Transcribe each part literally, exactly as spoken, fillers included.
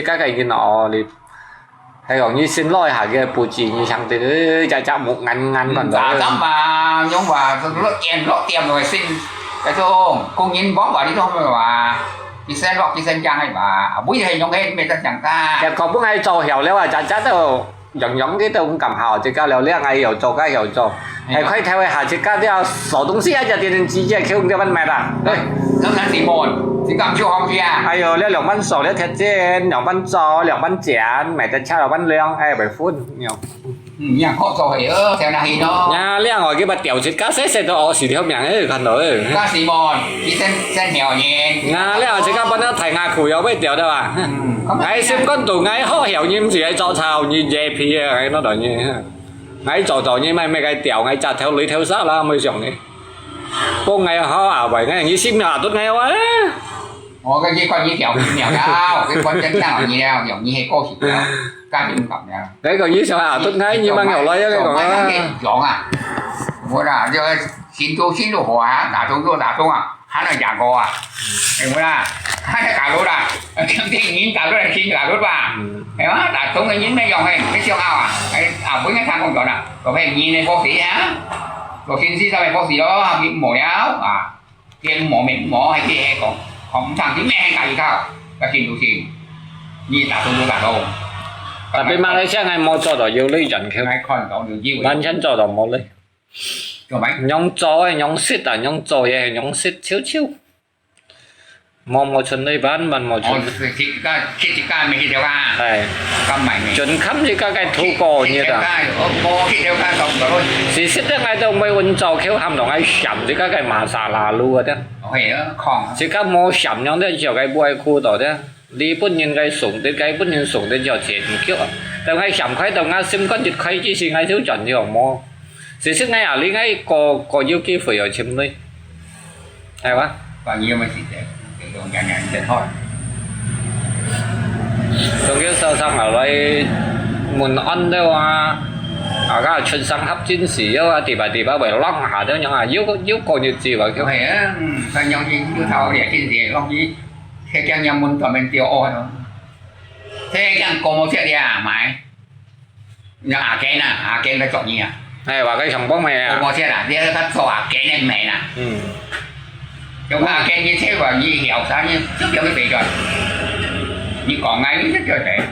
自家个人哦，你，係講你先落一下个布置，你想得，哎，隻隻目眼眼看到。嗯，打針嘛，用話落煙落點落去先，該種工人講話，你都明白嘛？佢先落，佢先講个嘛，啊，毋係用个，毋係得講个。這個本來做曉了啊，隻隻都樣樣个都毋敢好，自家了，這个又做，該又做。 哎，快調一下，自家這燒東西啊，這電視機啊，去用這萬買啦。哎，那那是麼？你敢去好去啊？哎喲，這兩萬燒，這鐵剪，兩萬做，兩萬剪，買得車兩萬兩，哎，買分，喲。嗯，你看好做嘿，哦，調哪去咯？呀，這樣哦，佢把調一家細細都哦，死條命哎，看到哎。那是麼？你先先調人。啊，這樣自家把那抬牙口要被調的吧？嗯，𠊎心肝肚，𠊎好曉人，毋係來做操，你野皮啊，𠊎那等你。 𠊎做到你，買買个鳥，𠊎隻頭鐳頭沙啦，毋會想你。幫𠊎好啊，喂，𠊎你心啊，都𠊎話。我跟你講，你鳥不鳥了，我跟你講真正你了，你係過去了，家庭感了。𠊎講你想啊，都𠊎你慢慢來啊，𠊎講啊。講啊，無啦，就新都新都好啊，打通就打通啊。 還來講過啊，係無啦？還來搞路啦？天天人搞路來，天搞路吧？嗯。係嘛？打中國人那樣嘿，你想啊，哎，啊，毋應該聽講講啦，講嘿，你那個誰啊？做先生上面個誰咯，你無了啊？你無面無，還係講，講毋上，你咩還搞一套，要信不信？你打中就打通。Tapi Malaysia ngai無做到有利潤，佢。Ngai看到有機會。完全做到無利。 做咩？仰做个，仰食啊，仰做个，仰食，少少。無，無存利，萬萬無存。哦，自家，自家買去條啊。哎。敢買咩？準看自家个土果，你知道。哦，無去條啊，找毋到咯。其實這个都毋會運作，佢含落來鹹，自家个masala路啊，這。哦，係啊，礦。自家無鹹，樣這小个不會苦到這。 你本人个送的，該本人送的就錢唔夠啊。但係想開到𠊎心肝一開，其實𠊎就賺了無。其實𠊎啊，你𠊎個個有機會有錢鐳，係吧？萬一有咩事情，就用人人真好。總之，早上下來問安了啊，啊，該春生合進時了啊，地巴地巴會浪下了樣啊，有有過日子吧，就。係啊，嗯，但樣子有頭咧，真係浪子，係將人問到面掉哦。這个講高毛切个啊，買。那阿堅啊，阿堅个作業啊。哎，話佢上幫个啊。高毛切啊，你愛佢做阿堅个面啊。嗯。用阿堅个切法，你曉啥，你就不要去比較。你講啊，你就叫誰？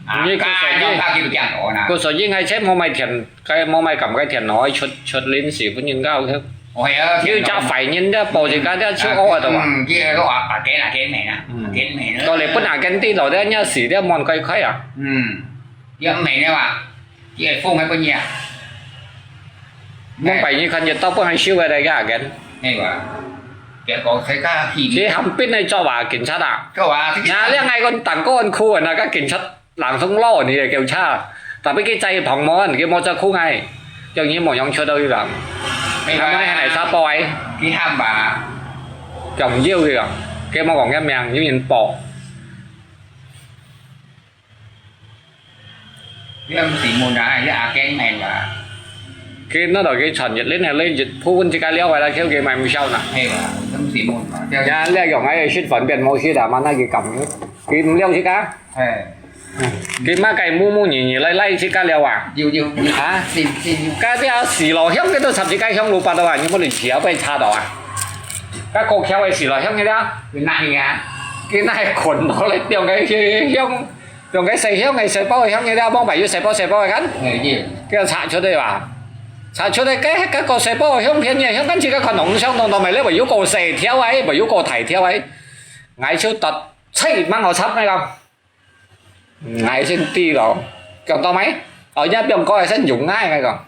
啊，你告訴你，該用他就這樣講啊。告訴你，愛切莫買甜，該莫買咁个甜咯，出，出零食分人家好食。哦，係啊，有隻壞人，這報紙家，這就屙啊，都啊。嗯，這个阿堅啊，堅面啊，嗯。堅面啊。到你本來跟地道的，人家死的，莫開開啊。嗯。 也毋係呢哇，這个風還不熱。往擺你看，一到半夜燒个來个阿堅。係哇，結果大家去。這還變來捉啊，警察啊！捉啊，這个那兩个人當个人苦啊，那个警察冷風落你个警察，tapi佢再旁門，佢莫再苦哎，叫你莫用出到去啦。係哇。他們還來查包哎。佢喊吧。講有个，佢莫講个名，有人報。 你毋係問啊，你阿堅係吧？佢那度佢傳一輪，係你一部分自家了解啦，佢佢買毋少啦。係吧？你毋係問嘛？呀，你用个食飯變無食啦，嘛那佢咁，佢毋了自家。係。佢嘛該母母女女來來自家了啊？有有有。啊？信信有。該條死路香，佢都插自家香爐巴到啊，你無能自家被插到啊？該過橋个死路香个啦。佢哪去啊？佢那係捆落來放个香。 用个細香个細胞个香，你了望白有細胞細胞个kan？哎，有。佢要拆出來吧？拆出來，該，該个細胞个香片呢，香跟自家看同相同，同埋你話有个細條个，話有个大條个，𠊎就突，切，吂好插那个。𠊎先知咯，講到沒？哦，人家不用講，先用𠊎那个。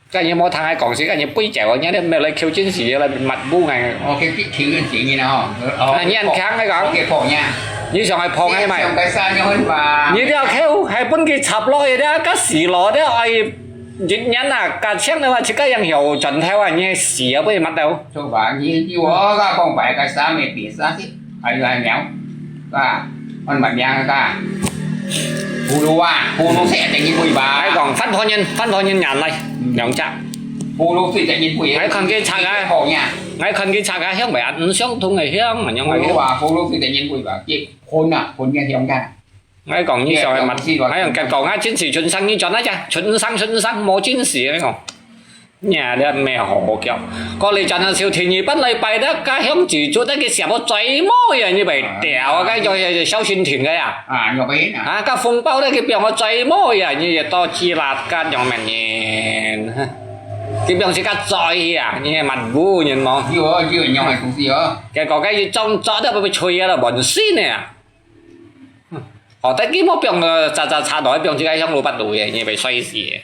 該你莫聽𠊎講事，該你背脊哦，你這無來求真實，來抹布𠊎。哦，佢，佢求真實呢吼。哦，啊，你很強來講。佢破呢。你想愛破𠊎嘛？想該三月份吧。你這求，還分佢插落去了，該死咯，這哎，一年啊，加錢的話，自家樣有賺頭啊，你死啊，被抹到。做吧，你，你我个講白，該三月底三十。 還有還苗，啊，換白苗个，葫蘆啊，葫蘆切等於貴吧？來講，番婆人，番婆人拿來，兩隻。葫蘆最等於貴。來看佢拆啊。好呀。來看佢拆啊，香味啊，毋相同个香，恁樣个。葫蘆啊，葫蘆最等於貴吧？結婚啊，婚个香个。 𠊎講你想愛問，𠊎用結果，𠊎真係春生，你轉那隻，春生，春生，無真實，𠊎講。你啊，你毋係好好叫。過來轉啊，小天二班來拜的，該香子做得佢寫到最尾啊，你袂掉啊，該叫小心聽个呀。啊，有个啊。啊，該紅包咧，佢變到最尾啊，你也到幾辣个，用乜人？佢變是較嘴啊，你還蠻無人無？有哦，有人用个東西哦。結果該一種做得被吹啊，亂死呢。 好，但佢莫放个，炸炸炸落，放自家香爐巴肚个，你會衰死个。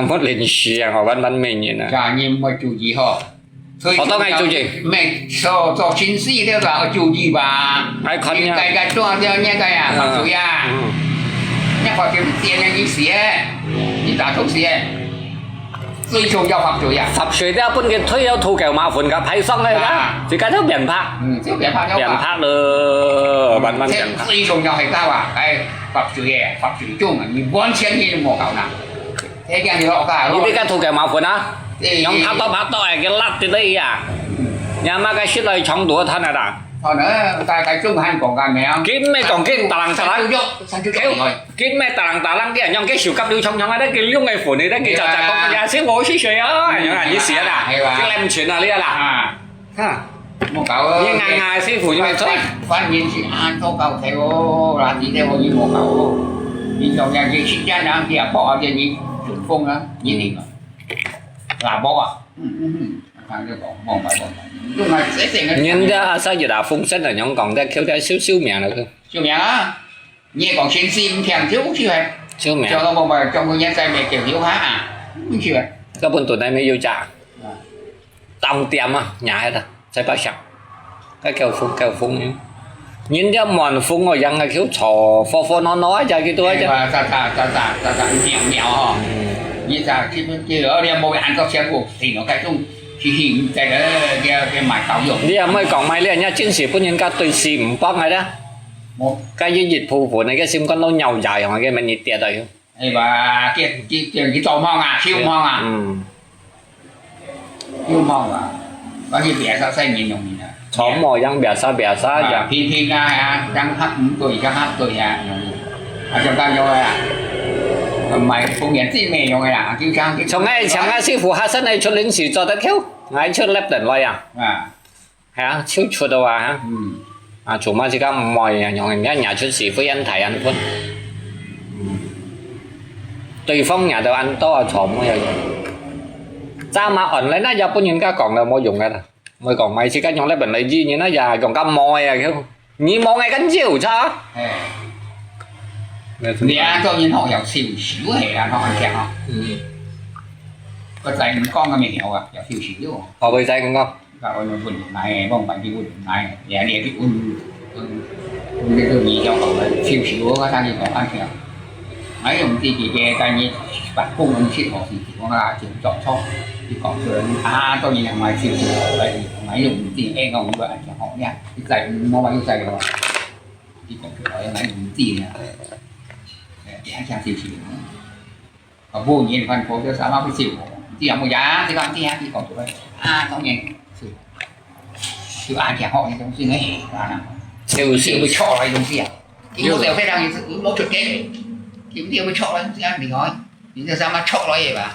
莫亂試啊，吼，萬萬美人啊。家人愛注意吼。所以好，當然注意。莫做，做親事了啦，愛注意吧。愛看呀。應該該做掉，應該啊，嗯。罰罪啊。嗯。你罰罪點个意思个，你打東西个。 最重要罰罪啊。罰罪了，分佢退了土狗麻煩个，派上个啦，啊。自家就變白。嗯，就變白了吧。變白了，慢慢變白。最重要係到啊，哎，罰罪个，罰罪重啊，你完全你都無搞啦。這樣你好搞，你別个土狗麻煩啊，哎，用拍到拍到哎，佢辣的了呀。嗯。你阿媽个食來長多攤了啦。哦，那大概中餐講个沒有？佢毋係講佢打人打人，三十六，三十六。 佢毋係打人打人个，用佢手甲溜長長啊，佢用个粉个，佢就就講，哎呀，師傅，我去水啊，哎呀，你死啦，係吧？佢來毋全啊，你啊啦，啊，哈，莫搞哦。你硬硬个師傅，你咪吹。反，反面是啊，做搞錯哦，垃圾个哦，你莫搞哦。你像人家去家人家跑啊，你順風啊，你領啊，拉包啊，嗯嗯嗯，看這個，莫買莫買，用啊，這這个。人家阿三日啊，風聲啊，樣講，佢叫佢少少命了，佢。少命啊！ 你講先生聽就去啊。救命！叫到我們中國人在那邊有下啊，毋去啊。根本都還沒有家。啊。當店啊，伢个，在白相。該叫風，叫風呢。人家滿風哦，人个就坐，火火鬧鬧啊，家己都啊，哎，哇，咋咋咋咋咋咋，妙妙哦。嗯。你咋去不去？而且無安到全部，聽到該種，嘻嘻，在這，這，這買到用。你也莫講買了，人家真是分人家對事毋幫个啦。 無。該一日鋪盤，你个心肝都搖搖樣，个乜你跌落去。哎吧，跌，跌，跌，你做夢啊，燒夢啊。嗯。燒夢啊，反正別个細人容易啊。頭毛樣biasa-biasa樣。平平啊，係啊，像客，毋對，像客對啊，啊，像該樣啊，毋係，當然真無樣个啦，就像，像𠊎，像𠊎師傅學生个出臨時做得忒，𠊎出lab等來啊。啊。係啊，就出个話啊。嗯。啊，做麼自家毋愛啊，用人家拿出時飛人睇人噴。嗯。對方拿到恁多啊，錯，毋會有用。早嘛online那也分人家講了，無用个啦。 毋會講，買自家用了本來一年啊，也用甲毛啊，你毛个跟酒差。哎。你啊，做人好要收手个啦，好安全哦。嗯。个在你講个物料啊，要收手哦。哦，會在你講。甲我問人來，問環境問人來，也你去問，問，問那个米料好了，收手哦，我才去講安全。 𠊎又毋知佢个，但係白工人識學是講啊，就作錯，佢講出來，啊，當然係𠊎少少，𠊎，𠊎又毋知，哎，我毋會恁樣學呢，佢再，我話又再學，佢講出來，𠊎又毋知呢。哎，這樣少少。啊，無人看過，這啥物事，毋知啊，無呀，這個毋知啊，佢講出來，啊，當然是，就恁樣學个東西呢，啊，就是會錯个東西啊。 有時候非常有，有出街，有啲會錯了，這樣厲害，你這什麼錯了也吧？